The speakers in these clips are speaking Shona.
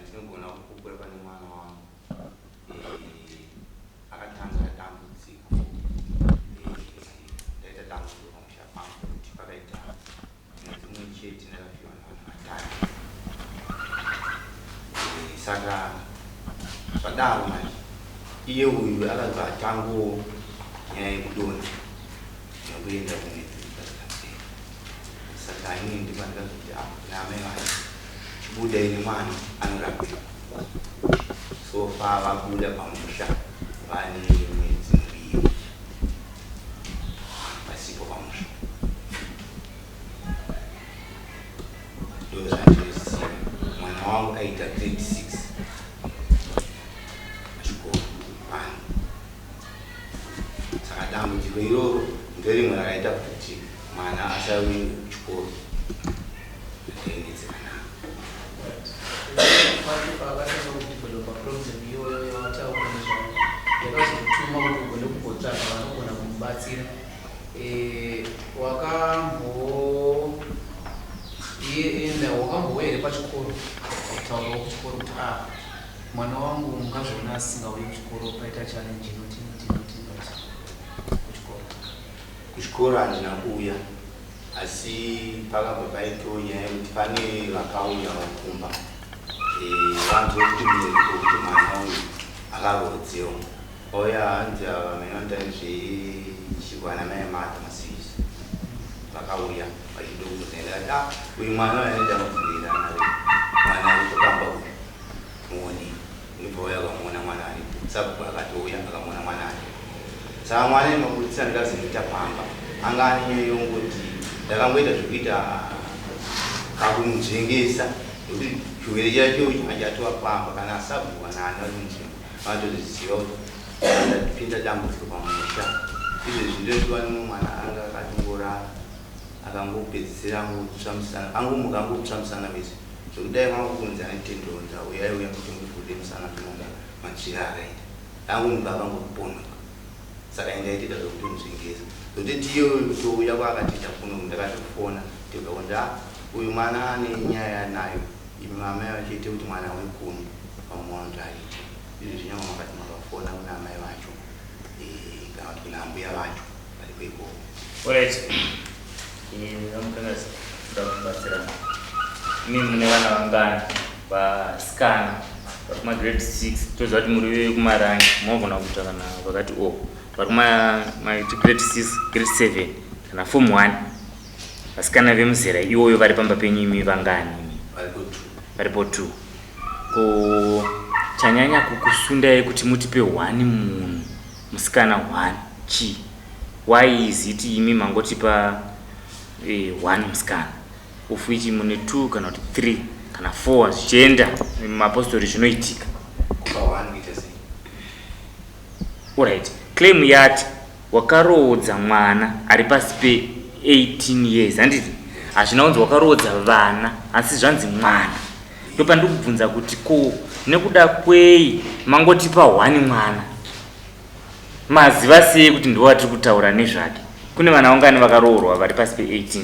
Chandinogona kupupura pane mwana wangu eh, akatanga dambudziko eh, ndaita dambudziko pamusha pangu kuti pakaita mwedzi mumwe chete ndakafiwa nevanhu vatatu. Eh, saka zvadaro manje iye uyu akabva atangowo nyaya yekudonha nekuenda kumwedzi pasina. Saka inini ndipo ndakazoti ah, naamai vacho chibuda ini mwana anorapika. So far vabuda pamusha vane mwedzi miviri vasipo pamusha. Ndozvandinoziva. Mwana wangu aita grade 6 pachikoro pano. Saka dambudziko iroro ndorimwe rakaita kuti mwana asauye kuchikoro. Ndainetseka naro. Pacho paakatanga kudevelopa problem iyoyo yawataura nezvayo yakazotuma kuti ugone kumbotsvaga vanogona kumubatsira. Eh, wakambo enda wakambouya here pachikoro kutaurawo kuchikoro kuti ah mwana wangu mungazoona asingauyi kuchikoro paita challenge inoti inoti inoti inoti kuchikoro? Kuchikoro handina kuuya asi pakabva paitawo nyaya yekuti pane vakauya vakumba eh, vanzwa kuti muriko kuti mwana uyu akarodzewa vauya hanzi ava mene vanoita nezvechigwana mai Martha Masiyiso vakauya vachida kuzoenda ndakati ah uyu mwana uyu ane dambudziko iri anaro mwana aripo pamba uyu muone ndobva vauya vakamuona mwana aripo sabhuku akatouya akamuona mwana aripo saka mwana imabudisa ndikazomuita pamba anga ane nyaya yongoti ndakangoita zvekuita kakunzvengesa nekuti chirwere chacho changa chatova pamba kana sabhuku kana ani vari munzvimbo vanotozviziva kuti ndapinda dambudziko pamusha izvezvi ndotova nemumwe mwana anga akatongorara akangopedzisira angotsva musana angomuka angotsva musana wese zvekuti dai kwanga kukunzi ane tendonza uyai uya mutongobude musana kumonga matsvira akaita angomuka akangoponoka saka indaitita zvekutonzvengesa zvekuti tiyo kutouya kwaakatiita kuno ndakatofona tibva kunzi ah uyu mwana ane nyaya nayo imi amai vachiite kuti mwana wekuno vamuona kuti aite izvi zvinyangwe makati makafona kuna amai vacho eh, kana kuti kuna ambuya vacho variko ikoko. Alright. Eh, VaMukangasi, toda kubatsirana. Imi mune vana vangani vasikana vari kuma grade 6 toziva kuti muri vekumarangi munogona kuita kana vakati o vari kuma grade 6 grade 7 kana form 1 vasikana vemuzera iwoyo vari pamba penyu imi vangani imi? Varipo two. Varipo two. Ko chanyanya kukusundai kuti mutipe one munhu musikana one chii? Why is it imi mangotipa eh, one musikana of which mune two kana kuti three kana four zvichienda mumapostori zvinoitika. Kupa one kuita sei? Alright, claim yati wakaroodza mwana ari pasi pe 18 years handiti? Hazvina kunzi wakaroodza vana asi zvanzi mwana. Ndopandikubvunza kuti ko nekuda kwei mangotipa one mwana? Maziva sei kuti ndiwo atiri kutaura nezvake? Kune vana vangani vakaroorwa vari pasi pe 18?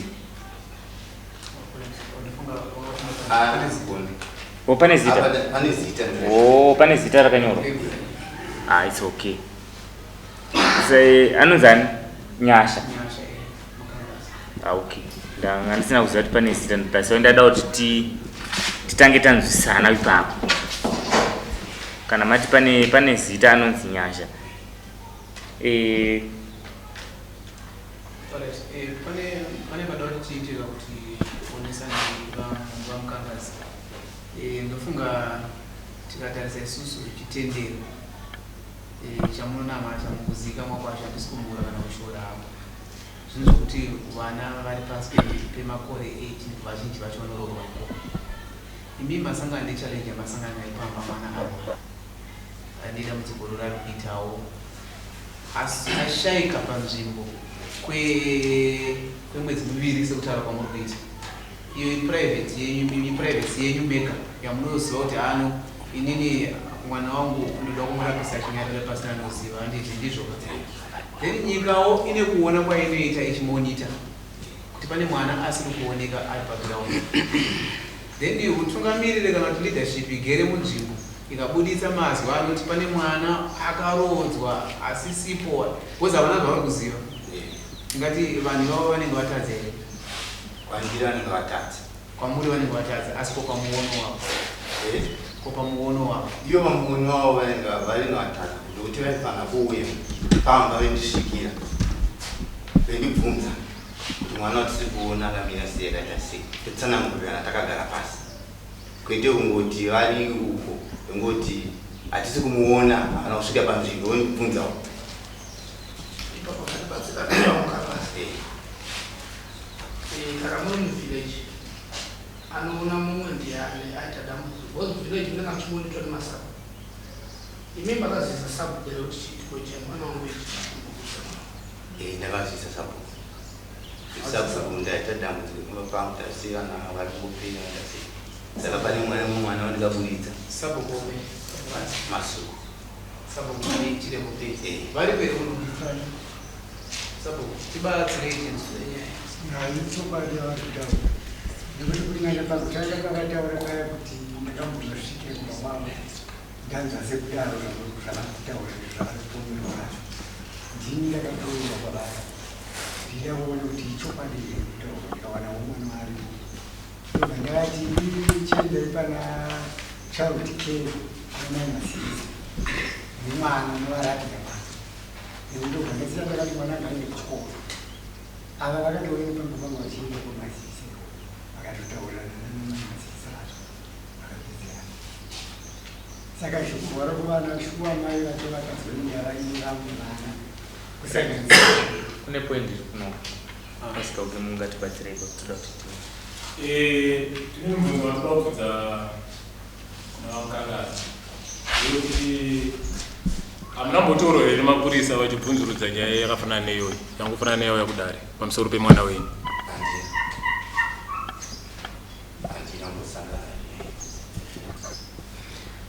Ah, pane zigonde. Oh, pane zita? Ah, pane zita. Oh, pane zita rakanyorwa. Ah, it's okay. Say, anonzi ani? Nyasha. Nyasha, eh, Mukangasi. Ah, okay. Ndanga ndisina kuziva kuti pane zita, that's why ndada kuti titange tanzwisana ipapo. Kana mati pane zita anonzi Nyasha. Eh, Alright, eh, pane pada kuti tiite kuti onesana vaMukangasi. Eh, ndofunga tikatarisa isusu chitendero eh, chamunonamata mukuzivikanwa kwacho handisi kumhura kana kushora hangu. Zvinhu zvokuti vana vari pasi pemakore 18 vazhinji vacho vanoroorwa ikoko. Imi masangana nechallenge yamasangana nayo pamba mwana arwara. Ane dambudziko rori ari kuitawo asi ashaika panzvimbo kwemwedzi miviri sekutaura kwamuri kuita. Iyo iprivate yenyu, imi privacy yenyu mega yamunoziva kuti ano inini mwana wangu ndoda kumurapisa achinyarara pasina anoziva handiti ndizvo. Then nyikawo ine kuona kwainoita ichimonita kuti pane mwana asiri kuoneka ari paground. Then hutungamiriri kana kuti leadership igere munzvimbo ikabuditsa mazwi anoti pane mwana akaroodzwa asisipo, because havana zvavari kuziva. Tingati vanhu ivavo vanenge vatadza here? Kwandiri vanenge vatadza. Kwamuri vanenge vatadza, asi ko pamuono wavo? Ko pamuono wavo? Iyo pamuono wavo vanenge vatadza, nekuti vaifanira kuuya pamba vendisvikira vendibvunza kuti mwana watiri kuona akamira sei, akaita sei, totsanangurirana takagara pasi, kwete kungoti vari uko vengoti hatisi kumuona, havana kusvika panzvimbo vendibvunzawo. Ipapo zvatibatsira mukavazi. Kana muri muvillage, anoona mumwe ndiani aita dambudziko? Because village munenge muchimonitor nemasabhuku. Imi makazivisa sabhuku here kuti chiitiko chemwana wangu ichi chakumbukusa mwana? Ndakazivisa sabhuku. Sabhuku, ndaita dambudziko kumba pangu, tasiya vana vari kungopenya ndasiya, saka pane mwana, mumwe mwana wandikaburitsa. Sabhuku upi? Masuku. Sabhuku Chiremupei vari kweri kuno. Sabhuku, tibatsirei tinzwe nyaya. Hayi, chokwadi yavari kutaura, nekuti kunyanya pakutanga pavataura paya kuti ndakambozosvike kumba kwavo, ndanzwa sekudaro. Zvavari kutaura, zvavari kupomerwa nazvo, ndini ndakatoenda kwavari ndichida kuona kuti ichokwadi here kutaura. Ndikawana mwana aripo, ndobva ndavati chiendai pana child care namai Masisi nemwana, novaratidza mwana. Ndobva ndasiya, ndakati mwana ngaende kuchikoro. Ava vakatouya pamba pangu vachienda kwaMasisi, vakatotaurana namai Masisi vacho, vakapedzerana. Saka zvekurwara kuvana, shuwa mai vacho vakazoenda vaine vamwe vana kusanganisira. Kune point iri kuno pasika uke, mungatibatsirei pakutoda kuti Tine mubvunzo watoda kubvunza kuna VaMukangasi, wekuti hamuna mbotorwa here nemapurisa vachibvunzurudza nyaya yakafanana neiyoyi, yangofanana neyauya kudare pamusoro pemwana wenyu? Handina kumbosangana.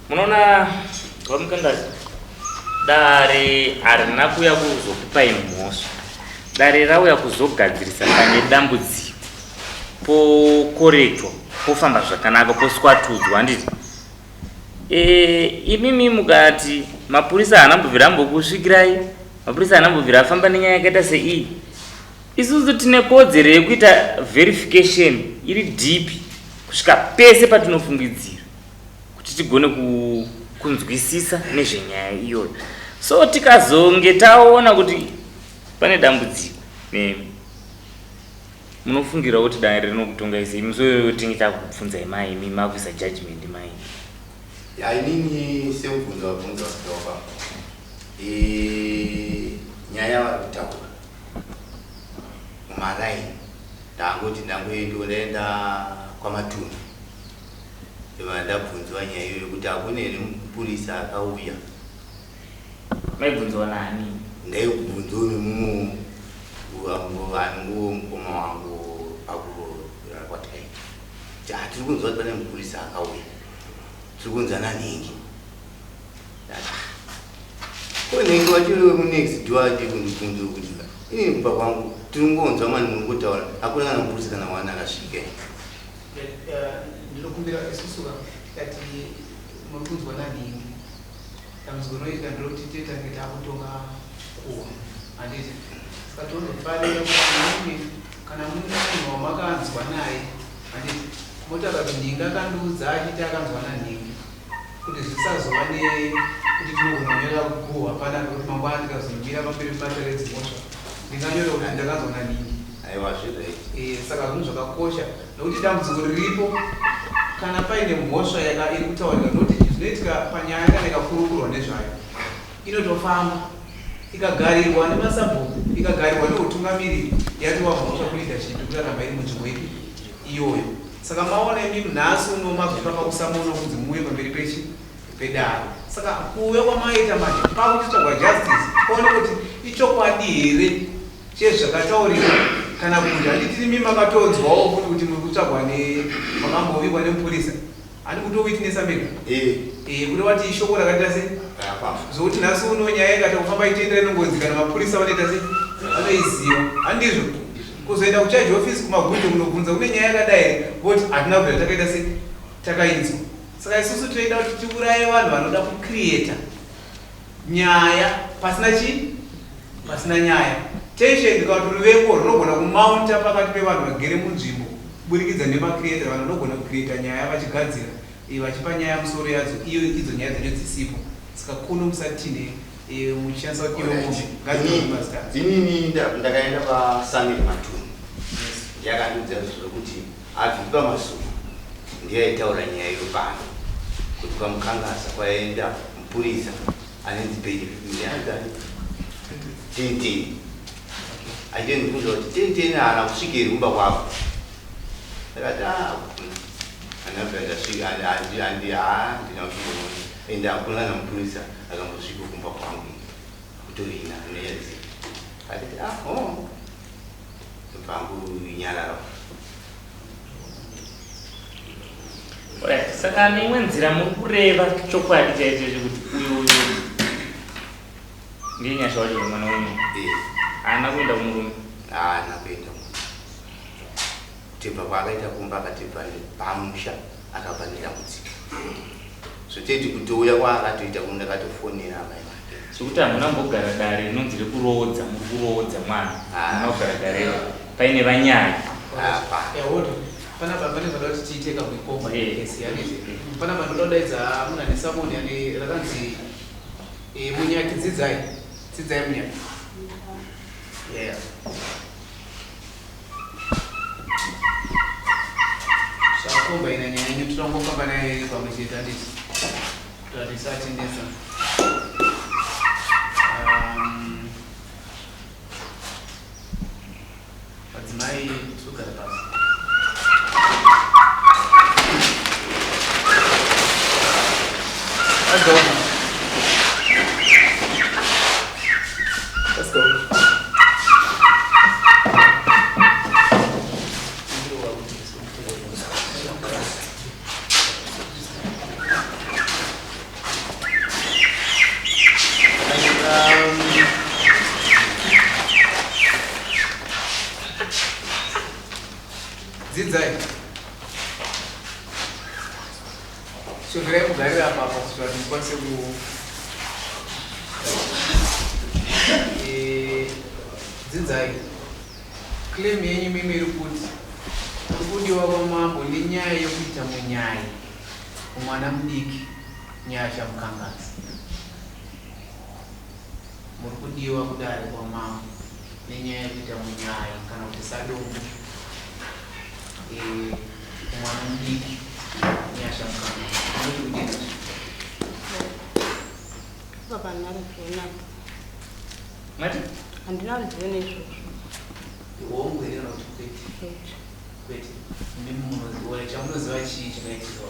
Munoona, VaMukangasi, dare harina kuuya kuzokupai mhosva. Dare rauya kuzogadzirisa pane dambudziko, pokorektwa, pofamba zvakanaka, poswatudzwa, handiti? Imimi mukati mapurisa haana mbobvira ambokusvikirai, mapurisa haana mbobvira afamba nenyaya yakaita seiyi, isusu tine kodzero yekuita verification iri deep kusvika pese patinofungidzira kuti tigone kunzwisisa nezvenyaya iyoyo. So tikazonge taona kuti pane dambudziko nemi, munofungira kuti dare rinokutongai sei? Musoyo tinge takubvunzai mai, imi makuisa judgment mai. Ya, inini semubvunzo wabvunza wasvikawo pamba, nyaya yavari kutaura mumaraini, ndangoti ndangoendiwo, ndaenda kwaMatunhu, ndobva ndabvunzwa nyaya iyoyo yekuti hakuna here mupurisa akauya. Maibvunzwa nani? Ndaibvunzwa nemumwe anonguwo mukoma wangu pakurara kwataita, kuti hatiri kunzwa kuti pane mupurisa akauya, tiri kunzwa nanhingi. Ko nhingi wachiri wemunext door adi kundibvunza kuti inini kumba kwangu tiri ngonzwa mani muri kutaura, hakuna kana mupurisa kana wana akasvika. Ndinokumbira, isusu tikati muri kunzwa nanhingi, dambudziko rinoitika nderekuti tetange takutonga kuwa, handiti? Saka tonofanira kuti mumwe, kana mune munhu wamakanzwa naye, handiti, motaura kuti nhingi akandiudza achiti akanzwa nanhingi, kuti zvisazova nekuti tinogona kunyora guhwa panapa, kuti mangwana tikazomira pamberi pematare edzimhosva ndinganyora kuti ndakanzwa nanhingi. Aiwa, zviright. Saka zvinhu zvakakosha, nokuti dambudziko riripo kana paine mhosva yaka iri kutaurika, nokuti zvinoitika panyaya kana ikakurukurwa nezvayo inotofamba, ikagarirwa nemasabhuku, ikagarirwa neutungamiriri, yatova mhosva kuleadership kuraramba iri munzvimbo ipi iyoyo. Saka maona imi nhasi uno mazosvika pakusamuona kunzi muuye pamberi pechi pedare. Saka kuuya kwamaita manje pakuchitsvagwa justice, paone kuti ichokwadi here chezvakataurika kana kuti handiti imi makatonzwawo futi kuti muri kutsvagwa ne makambovigwa nemupurisa, handi kutowitnessa mega? Kuti wati ishoko rakaita sei zvokuti nhasi uno nyaya ikata kufamba itendera inongonzi kana mapurisa vanoita sei, vanoiziva, handizvo? Kuzoenda kucharge office kumagundo kunobvunza kune nyaya yakadai here, voti hatina kubvira takaita se takainzwa. Saka isusu tinoida kuti tiuraye vanhu vanoda kucreata nyaya pasina chii, pasina nyaya. Tension kana kuti ruvengo runogona kumounta pakati pevanhu vagere munzvimbo kuburikidza nemacreator. Vanhu vanogona kucreata nyaya vachigadzira vachipa nyaya musoro yadzo iyo idzo nyaya dzacho dzisipo. Saka kuno musatinhe muchishandisa kuti iwe mombe ngadzitaurwe mazita adzo. Inini ndakaenda paSamiri Matunhu, ndiye akandiudza zvekuti abvi paMasuku ndiye aitaura nyaya iyo pano kuti kwaMukangasa kwaenda mupurisa anonzi Benjamin Tenteni. Achindibvunza kuti Tenteni haana kusvika here kumba kwako? Ndakati ah, handina ndasvika, handina kuchimboona ende hakuna kana mupurisa akambosvika kumba kwangu kutorina nezi. Akati ah, oh, ndobva nyarara. Alright, saka neimwe nzira muri kureva chokwadi chaicho chekuti uyu uyu ndiye Nyasha wacho mwana wenyu haana kuenda kumurume? Haana kuenda kumurume. Kutibva kwaakaita kumba akatibva pamusha akabva nedambudziko. Zvoteti kutouya kwaakatoita kuno ndakatofonera amai vake. Zvekuti hamuna mbogara dare rinonzi rekuroodza, muri kuroodza mwana. Hamuna kugara dare paine vanyaya. Hapana. Panapa pane zvada kuti tiite kamwekomba kesi handiti? Panapa ndoda kudaidza munhu ane samoni ane rakanzi Munyaki dzidzai. Dzidzai Munyaki. Yeah. Zvakomba ina nyaya yenyu tinongofamba naye pamwe chete handiti? Kuti tisatendesa. Madzimai togara pasi. Let's go. Let's go. Dzidzai. Shoverai mugarire apa apa kuti vanhu mukwanise ku dzidzai. Claim yenyu mimi iri kuti uri kudiwa kwamambo nenyaya yekuita munyai kumwana mudiki Nyasha Mukangasi. Muri kudiwa kudare kwamambo nenyaya yekuita munyai kana kuti sadombo kumwana mudiki Nyasha Mukangasi. Munoti kudini nazvo? Baba handina ruzivo nazvo. Mati? Handina ruzivo neizvozvo. Hongu here kana kuti kwete? Kwete. Kwete. Ndimi munoziva chamunoziva chii chakaitika?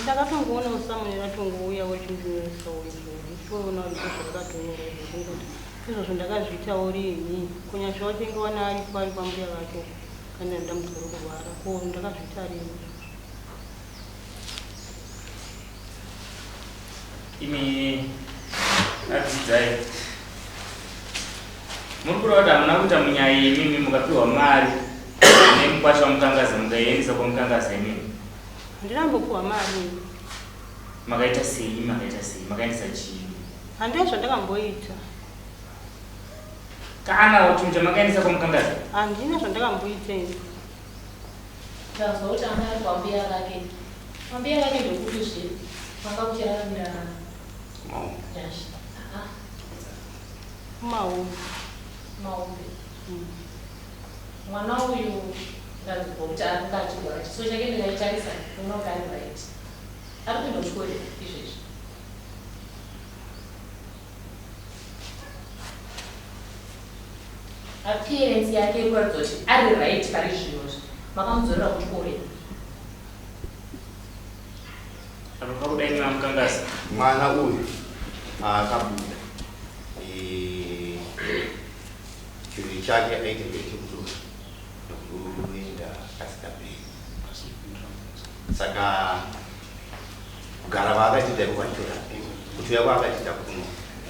Ndakatongoona musamuni ratongouya wechindinyoresawo izvozvo ndichitoona kuti ndozvakatonyora izvozvo kungoti izvozvo ndakazviitawo riini kunyasha wacho inge wana aripo ari kwambuya vake uko kana ndambudziko rekurwara ko ndakazviita riini izvozvo. Imi adzidzai muri kureva kuti hamuna kuita munyaya imimi mukapiwa mari nemukwasha waMukangaza mukaiendesa kwaMukangaza imimi? Handina kumbopiwa mari ini. Makaita sei? Makaita sei? Makaendesa chii? Handina zvandakamboita. Kana chinhu chamakaendesa kwaMukangaza? Handina zvandakamboita ini. Ndanzwa kuti anga ari kwambuya vake. Kwambuya vake ndokupi zve? Kwanga kuchiraramira Nyasha. Ah. Kumaumbe. Kumaumbe. Mwana uyu ndanzwa kuti ari kunge achirwara. Chiso chake ndikaitarisa ndinoona kuti ari right. Ari kuenda kuchikoro here izvezvi? Appearance yake iri kuratidza kuti ari right pari zvino izvi. Makamudzorera kuchikoro here? Apa pakudai mwaMukangasa. Mwana uyu paakabuda chirwere chake aita ndechekudonha nekuenda kasikaperi. Saka kugara kwaakachita iko kwachitorapiwa kutouya kwaakachita kuno.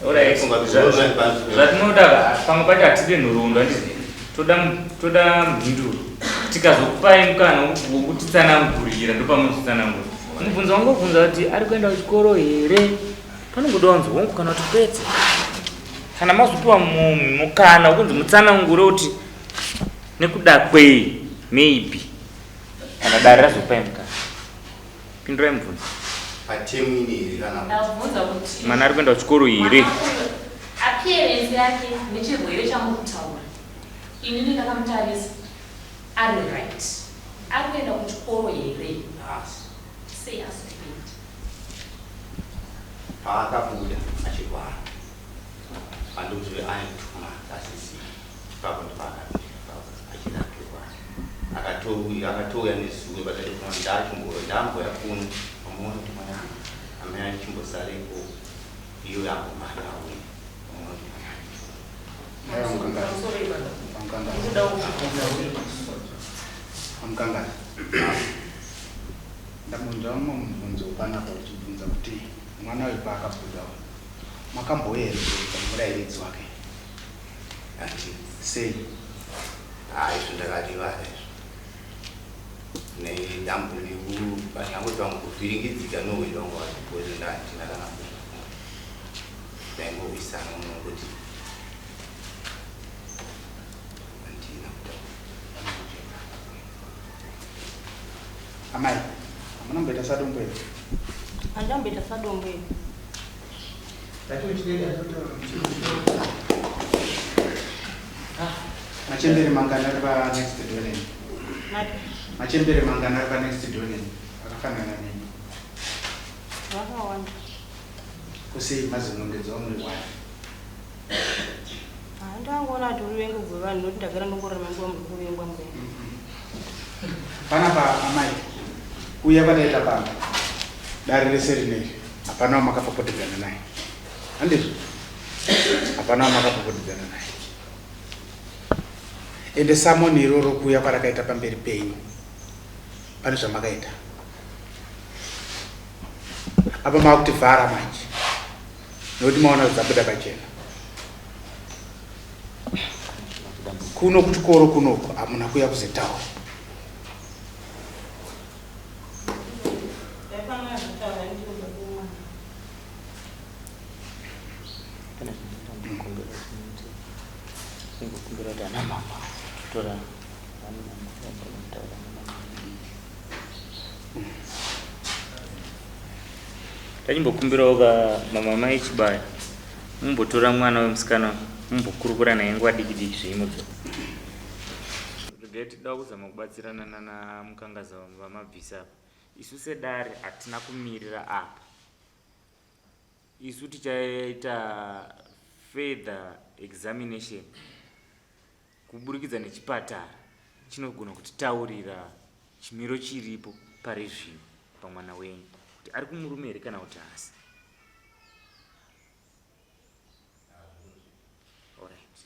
Alright. Funga kuti zvinhu zvinoda Zvatinoda pamwe pacho hatidi nhoroondo handiti? Toda toda mhinduro. Tikazokupai mukana wokutitsanangurira ndopamunozotsanangura. Mubvunzo wangu wobvunza kuti ari kuenda kuchikoro here? Panongoda wanzi hongu kana kuti kwete. Kana mazopiwa mukana wekunzi mutsanangure kuti nekuda kwei maybe kana dare razokupai mukana. Pindurai mubvunzo. Patemu ini here kana Ndabvunza kuti Mwana ari kuenda kuchikoro here? Appearance yake nechirwere chamuri kutaura. Inini ndakamutarisa ari right. Ari kuenda kuchikoro here? Haasi. Sei asiri kuenda? Paakabuda achirwara pandikuti ane 2 months asisi ipapo ndopaakapinda ipapo achirapirwa akatouya akatouya nezuva patati kuno ndachimbo ndamboya kuno pamuona kuti mwana amai achimbosareko iyo yambomhanya auya pamuona kuti mwana Pamusoro ipapa. Ndikuda Amukangari. Ndabvunza mumwe mubvunzo panapa uchibvunza kuti mwana uyu paakabuda uyu makambouya here kuzoita murairidzi wake ati sei? Hayi, izvo ndakarivara izvo nedambudziko vangu kuvhiringidzika nohwendo wangu wacho ndandina kana ndaingowisana muno kuti handina kutaura. Amai, hamuna kumboita sadombo here? Handamboita sadombo here. Machembere mangani ari panext door neni? Mati? Machembere mangani ari panext door neni akafanana neni? Vakawanda. Kusei mazonongedzawo muri one? Handangoona kuti ruvengo gwevanhu nokuti ndagara ndongorarama nguva muri kuvengwa mbuya. Panapa amai, kuuya kwataita pano dare rese rineri hapana wamakapopotedzana naye, handizvo? Hapana wamakapopotedzana naye, ende samoni iroro kuuya kwarakaita pamberi penyu pane zvamakaita apa makutivhara manje nekuti maona dzabuda pachena. Kuno kuchikoro kunoku hamuna kuuya kuzotaura. Ndaifanira kutaura ndichibva kumwana. Pane zvandinokumbira kuti muite. Ndingokumbira kuti ana mama totora ana mama vambotaura namama mudiki. Tachimbokumbirawo ka mama mai Chibaya mumbotora mwana wemusikana mumbokurukura naye nguva diki diki zveimudza. Regai tida kuzama kubatsirana nana Mukangaza vamabvisa apa. Isu sedare hatina kumirira apa. Isu tichaita further examination kuburikidza nechipatara chinogona kutitaurira chimiro chiripo pari zvino pamwana wenyu kuti ari kumurume here kana kuti haasi. Alright.